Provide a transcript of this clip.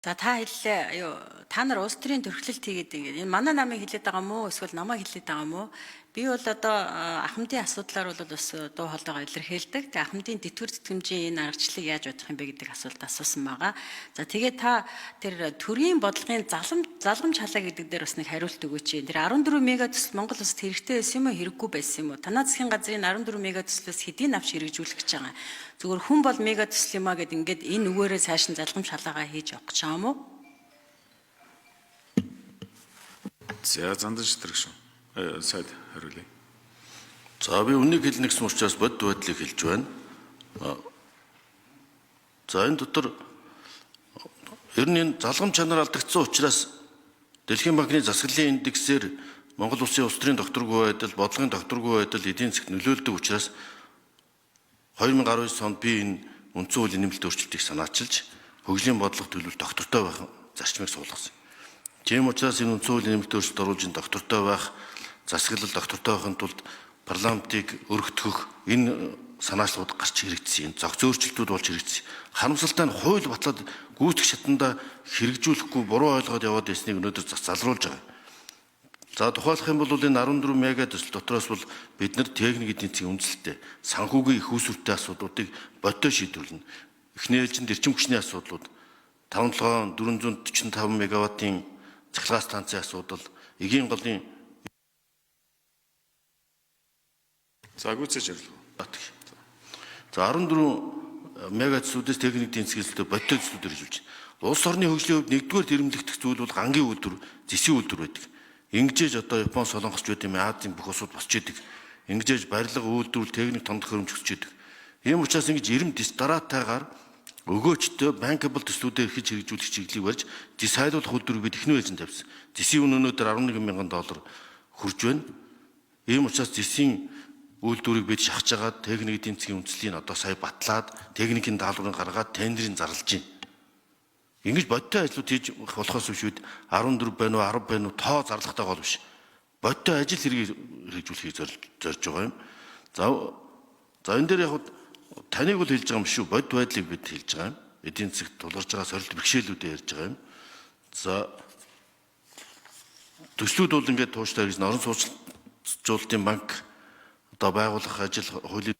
За та хэллээ. Юу та нар улс төрийн төрхлөлт хийгээд ингээд энэ манай намыг хэлээд байгаа мó эсвэл намайг хэлээд байгаа мó? Би бол одоо ахмадын асуудлаар бол бас дуу хоолойгоо илэрхийлдэг. Тэгээ ахмадын тэтгэвэр тэтгэмжийн энэ аргачлалыг яаж бодох юм бэ гэдэг асуулт асуусан байгаа. За тэгээ та тэр төрийн бодлогын залгамж халаа гэдэг дээр бас нэг хариулт өгөөч. Тэр 14 мега төсөл Монгол улсад хэрэгтэй байсан юм уу, хэрэггүй байсан юм уу? Танай засгийн газрын 14 мега төслөөс хэдийн авч хэрэгжүүлэх гэж байгаа. Зүгээр хүн бол мега төсөл юм а гэд ингээд энэ үгээрээ цааш нь залгамж халаагаа хийж явах гэж байгаа юм уу? За Зандан шитрэг шүү. Сайд хариулъя. За би үнийг хэлнэ гэсэн учраас бодит байдлыг хэлж байна. За энэ дотор ер нь энэ залгам чанар алдагдсан учраас Дэлхийн банкны засаглалын индексээр Монгол улсын улс төрийн докторгүй байдал, бодлогын докторгүй байдал эдийн засгт нөлөөлдөг учраас 2019 онд би энэ үндсэн хуулийн нэмэлт өөрчлөлтийг санаачилж хөгжлийн бодлого төлөвлөлт доктортой байх зарчмыг суулгасан. Тийм учраас энэ үндсэн хуулийн нэмэлт өөрчлөлт оруулж энэ доктортой байх, засаглал доктортой байхын тулд парламентыг өргөтгөх энэ санаачлалууд гарч хэрэгдсэн. Энэ зохиц өөрчлөлтүүд болж хэрэгдсэн. Харамсалтай нь хууль батлаад гүйцэх шатанда хэрэгжүүлэхгүй буруу ойлгоод яваад байсныг өнөөдөр залруулж байгаа. За тухайлах юм бол энэ 14 мега төсөл дотроос бол бид нар техник эдийн засгийн үндэслэлтэй санхүүгийн их үүсвэртэй асуудлуудыг бодтой шийдвэрлэнэ. Эхний ээлжинд эрчим хүчний асуудлууд 5 7 445 мегаваттын цахилгаан станцын асуудал, эгийн голын За гүйцээж хариулах. За 14 мега төслүүдээс техник эдийн засгийн төслүүд бодтой төслүүд хэрэгжүүлж байна. Улс орны хөгжлийн хувьд нэгдүгээр дэрэмлэгдэх зүйл бол гангийн үйлдвэр, зэсийн үйлдвэр байдаг. Ингэжээж одоо Япон, Солонгос ч байд юм, Азийн бүх улсууд босч идэг. Ингэжээж барилга, үйлдвэрлэл, техник тондох хөрөмж өсөж идэг. Ийм учраас ингэж ирэм дэс дараатайгаар өгөөчтэй bankable төслүүдээр эрхэж хэрэгжүүлэх чиглэлийг барьж зэс хайлуулах үйлдвэрийг бид эхний ээлжинд тавьсан. Зэсийн үн өнөөдөр 11 мянган доллар хүрж байна. Ийм учраас зэсийн үйлдвэрийг бид шахаж байгаа техник эдийн засгийн үндслийг одоо сая батлаад техникийн даалгаврыг гаргаад тендерийг зарлж байна. Ингэж бодтой ажлууд хийж болохоос биш үед 14 байна уу 10 байна уу тоо зарлахтай гол биш. Бодтой ажил хэрэгжүүлэхийг зорж байгаа юм. За энэ дээр яг таныг бол хэлж байгаа юм шүү. Бодит байдлыг бид хэлж байгаа юм. Эдийн засагт тулгарч байгаа сорилт бэрхшээлүүдээ ярьж байгаа юм. За төслүүд бол ингээд тууштай гэж орон сууцлуулалтын банк одоо байгуулах ажил хуулийн